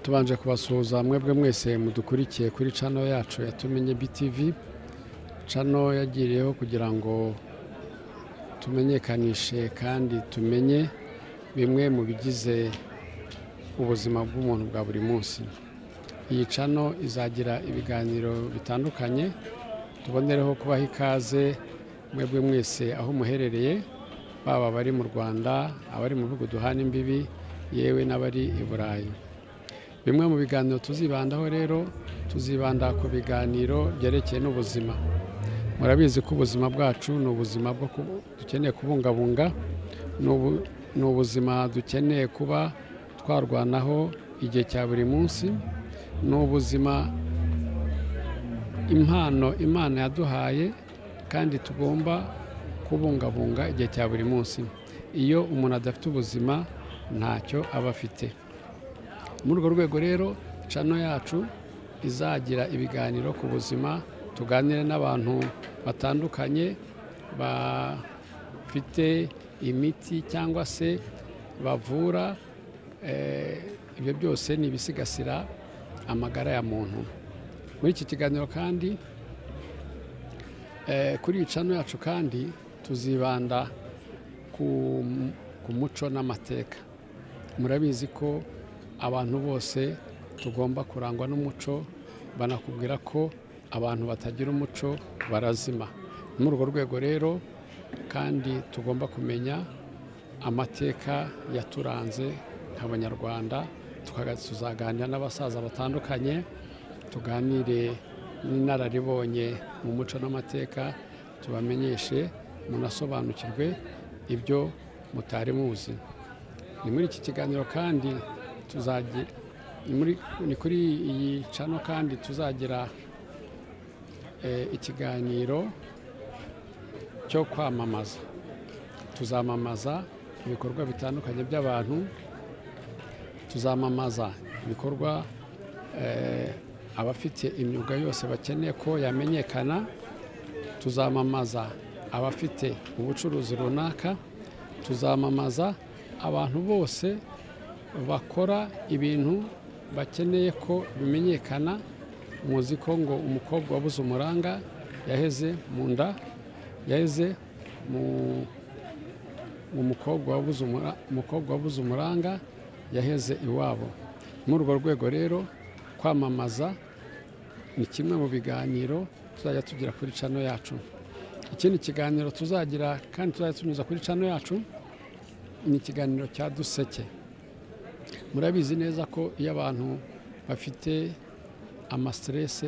Tubanje kubasuhuza mwebwe mwese mudukurikiye kuri channel yacu ya Tumenye BTV. Channel yagiriyeho kugira ngo tumenyekanishe kandi tumenye bimwe mu bigize ubuzima bw'umuntu bwa buri munsi. Iyi channel izagira ibiganiro bitandukanye, tubonereho kubaha ikaze mwebwe mwese aho muherereye, baba abari mu Rwanda, abari mu bihugu duhana imbibi, yewe n'abari i Burayi. Bimwe mu biganiro tuzibandaho rero, tuzibanda ku biganiro byerekeye n'ubuzima. Murabizi ko ubuzima bwacu ni ubuzima bwo dukeneye kubungabunga, ni ubuzima dukeneye kuba twarwanaho igihe cya buri munsi, ni ubuzima impano Imana yaduhaye kandi tugomba kubungabunga igihe cya buri munsi. Iyo umuntu adafite ubuzima ntacyo aba afite. Muri urwo rwego rero, channel yacu izagira ibiganiro ku buzima, tuganire n'abantu batandukanye bafite imiti cyangwa se bavura, ibyo byose ni ibisigasira amagara ya muntu. Muri iki kiganiro kandi, kuri iyi channel yacu kandi tuzibanda ku muco n'amateka. Murabizi ko abantu bose tugomba kurangwa n'umuco, banakubwira ko abantu batagira umuco barazima. Muri urwo rwego rero kandi tugomba kumenya amateka yaturanze nk'Abanyarwanda, tuzaganira n'abasaza batandukanye, tuganire n'inararibonye mu muco n'amateka, tubamenyeshe munasobanukirwe ibyo mutari muzi. Ni muri iki kiganiro kandi ni kuri iyi channel kandi tuzagira ikiganiro cyo kwamamaza. Tuzamamaza ibikorwa bitandukanye by'abantu, tuzamamaza ibikorwa abafite imyuga yose bakeneye ko yamenyekana, tuzamamaza abafite ubucuruzi runaka, tuzamamaza abantu bose bakora ibintu bakeneye ko bimenyekana. Muzi ko ngo umukobwa wabuze umuranga yaheze mu nda, yaheze mu umukobwa wabuze umuranga yaheze iwabo. Muri urwo rwego rero, kwamamaza ni kimwe mu biganiro tuzajya tugira kuri channel yacu. Ikindi kiganiro tuzagira kandi tuzajya tunyuza kuri channel yacu ni ikiganiro cya Duseke. Murabizi neza ko iyo abantu bafite amastress,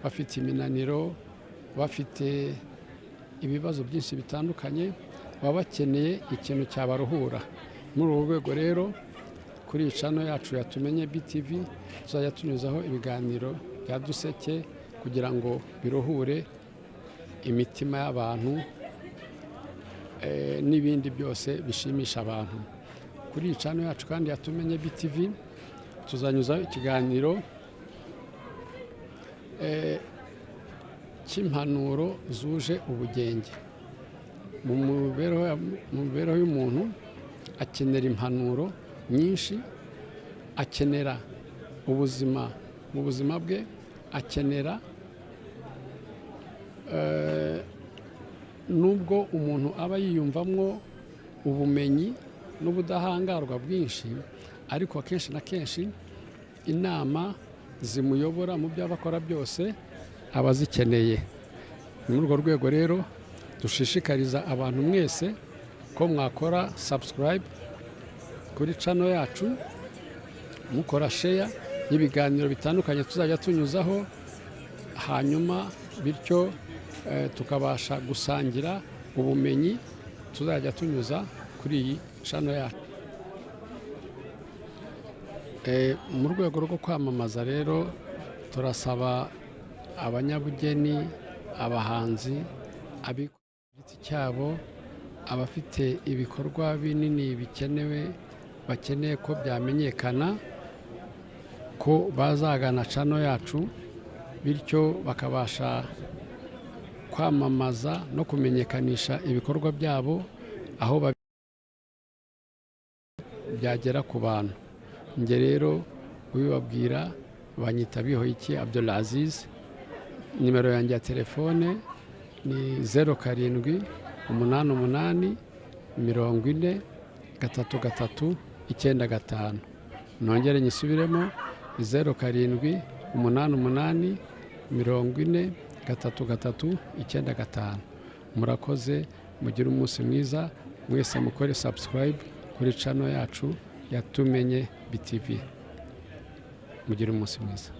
bafite iminaniro, bafite ibibazo byinshi bitandukanye, baba bakeneye ikintu cyabaruhura. Muri urwo rwego rero, kuri iyi channel yacu ya Tumenye BTV tuzajya tunyuzaho ibiganiro bya Duseke kugira ngo biruhure imitima y'abantu, n'ibindi byose bishimisha abantu. Kuri iyi channel yacu kandi ya Tumenye BTV tuzanyuzaho ikiganiro cy'impanuro zuje ubugenge. Mu mibereho y'umuntu akenera impanuro nyinshi, akenera ubuzima mu buzima bwe, akenera nubwo umuntu aba yiyumvamwo ubumenyi n'ubudahangarwa bwinshi, ariko akenshi na kenshi inama zimuyobora mu byo aba akora byose aba azikeneye. Ni muri urwo rwego rero dushishikariza abantu mwese ko mwakora subscribe kuri channel yacu, mukora share y'ibiganiro bitandukanye tuzajya tunyuzaho, hanyuma bityo tukabasha gusangira ubumenyi tuzajya tunyuza kuri iyi channel yacu. Mu rwego rwo kwamamaza rero, turasaba abanyabugeni, abahanzi, abikorera ku giti cyabo, abafite ibikorwa binini bikenewe bakeneye ko byamenyekana, ko bazagana channel yacu, bityo bakabasha kwamamaza no kumenyekanisha ibikorwa byabo aho byagera ku bantu. Njye rero Ubibabwira banyita Bihoyiki Abdulaziz. Nimero yanjye ya telefone ni 07 88 40 33 95. Nongere nyisubiremo: 07 88 40 33 95. Murakoze, mugire umunsi mwiza mwese. Mukore subscribe kuri channel yacu ya Tumenye BTV. Mugire umunsi mwiza.